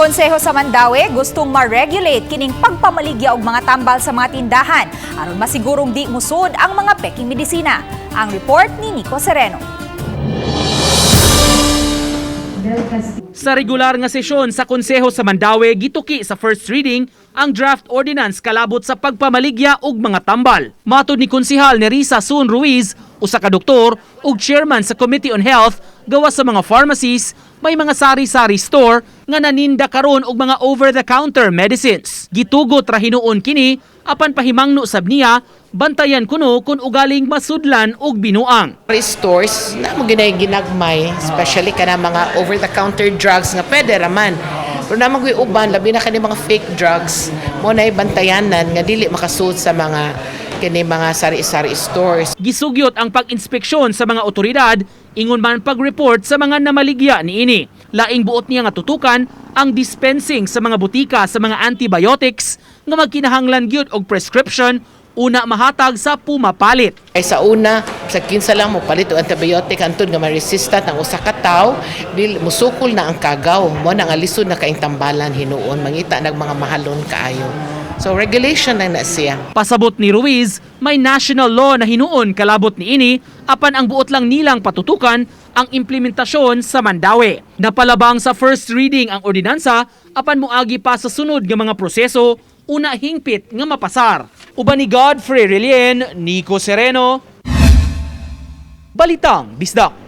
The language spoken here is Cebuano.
Konseho sa Mandaue gustong ma-regulate kining pagpamaligya og mga tambal sa mga tindahan aron masigurong di musud ang mga peking medisina. Ang report ni Nico Sereno. Sa regular nga sesyon sa Konseho sa Mandaue, gituki sa first reading ang draft ordinance kalabot sa pagpamaligya og mga tambal. Matod ni Konsehal Nerissa Sun Ruiz, usa ka doktor ug chairman sa Committee on Health, gawas sa mga pharmacies, may mga sari-sari store nga naninda karon og mga over-the-counter medicines. Gitugot ra hinuon kini apan pahimangno sab niya bantayan kuno kung ugaling masudlan og binuang. Stores na mo ginay ginagmay, especially kana mga over the counter drugs nga pwede raman, pero na magoy uban, labi na kani mga fake drugs mo na bantayanan nga dili makasud sa mga kini mga sari-sari stores. Gisugyot ang pag-inspeksyon sa mga otoridad ingon man pag-report sa mga namaligya niini. Laing buot niya nga tutukan ang dispensing sa mga butika sa mga antibiotics nga magkinahanglan gyud og prescription una mahatag sa pumapalit. Ay sa una, sa kinsa lang mo palit og antibiotic antud nga ma-resistant ang usa ka tawo, dili musukol na ang kagaw mo na nga lisod na kaing tambalan hinuon, mangita nag mga mahalon kaayo. So regulation lang na siya. Pasabot ni Ruiz, may national law na hinuon kalabot niini apan ang buot lang nilang patutukan ang implementasyon sa Mandaue. Napalabang sa first reading ang ordinansa apan moagi pa sa sunod nga mga proseso una hingpit nga mapasar. Uban ni Godfrey Relien, Nico Sereno, Balitang Bisdak.